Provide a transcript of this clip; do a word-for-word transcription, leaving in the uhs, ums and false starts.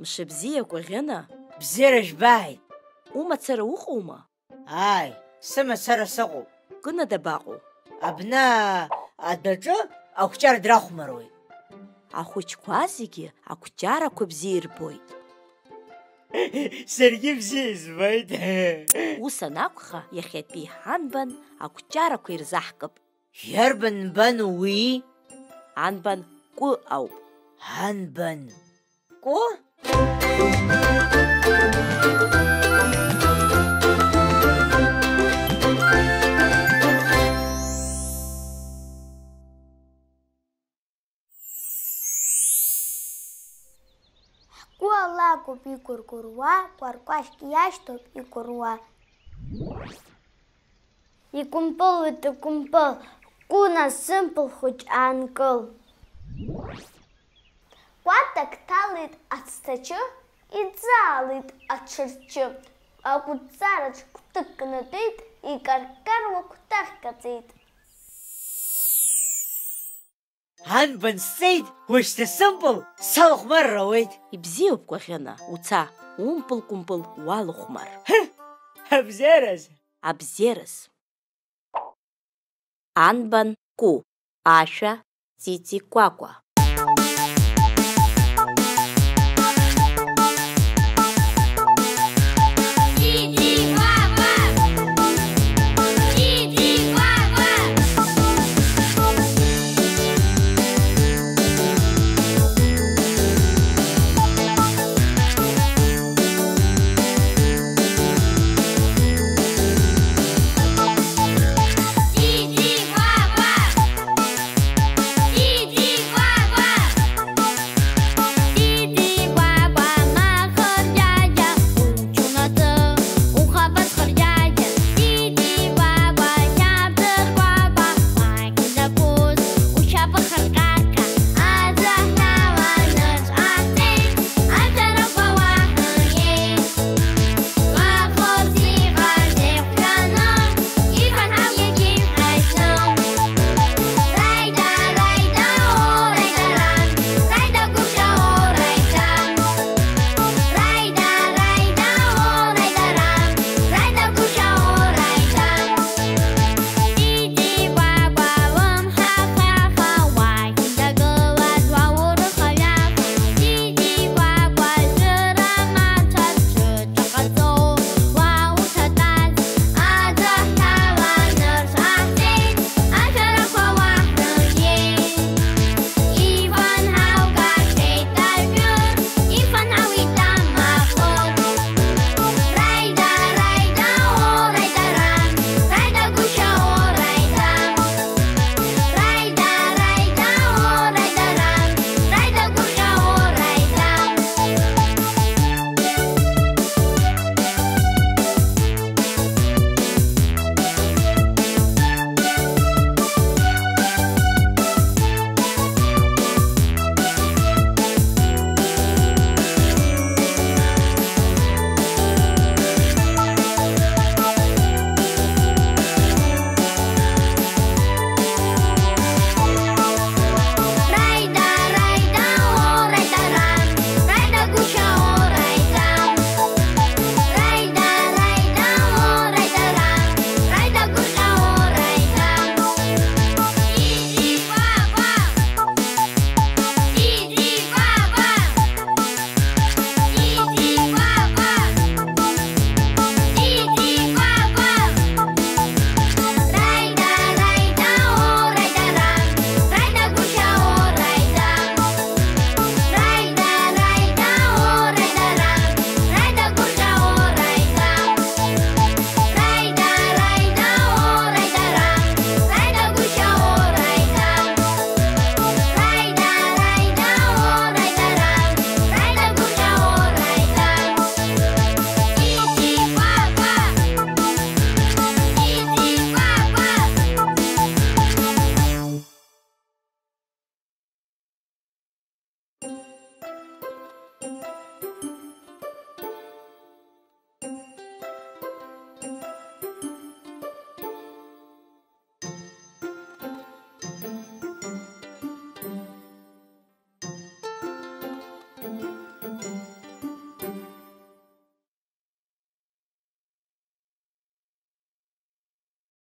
Мшыбзиа, Кәаӷьына! Бзиара жәбааит! Умацара уҟоума? Ааи, сымацара сыҟоуп. Кына дабаҟоу? Абна адәаҿы ақәҷара драхәмаруеит. Ахәыҷқәа зегьы ақәҷарақәа бзиа ирбоит. Саргьы бзиа избоит. Ус анакәха, иахьатәи ҳанбан ақәҷарақәа ирзаҳкып. Иарбан нбан уи? Анбан Кәы ауп. Анбан Кәы? Ҳгәы алакәуп игәыргәыруа, кәаркәашьк иашьҭоуп икәыруа. Икәымпылуеит, икәымпыл, Кәына сымпыл хәыҷ аанкыл. Кәатак ҭалеит ацҭачы, иӡаалеит аҽырчы. Акәыҵҵараҿ кәтык кнатәеит, икаркаруа кәтаӷьк аҵеит. Анбан сҵеит, уажәшьҭа сымпыл салахәмарыр ауеит. Ибзиоуп, Кәаӷьына, уца, умпыл-кәымпыл уалахәмар. Ҳы, абзиараз! Абзиараз! Анбан Кәы, ашәа Ҵиҵи Кәакәа.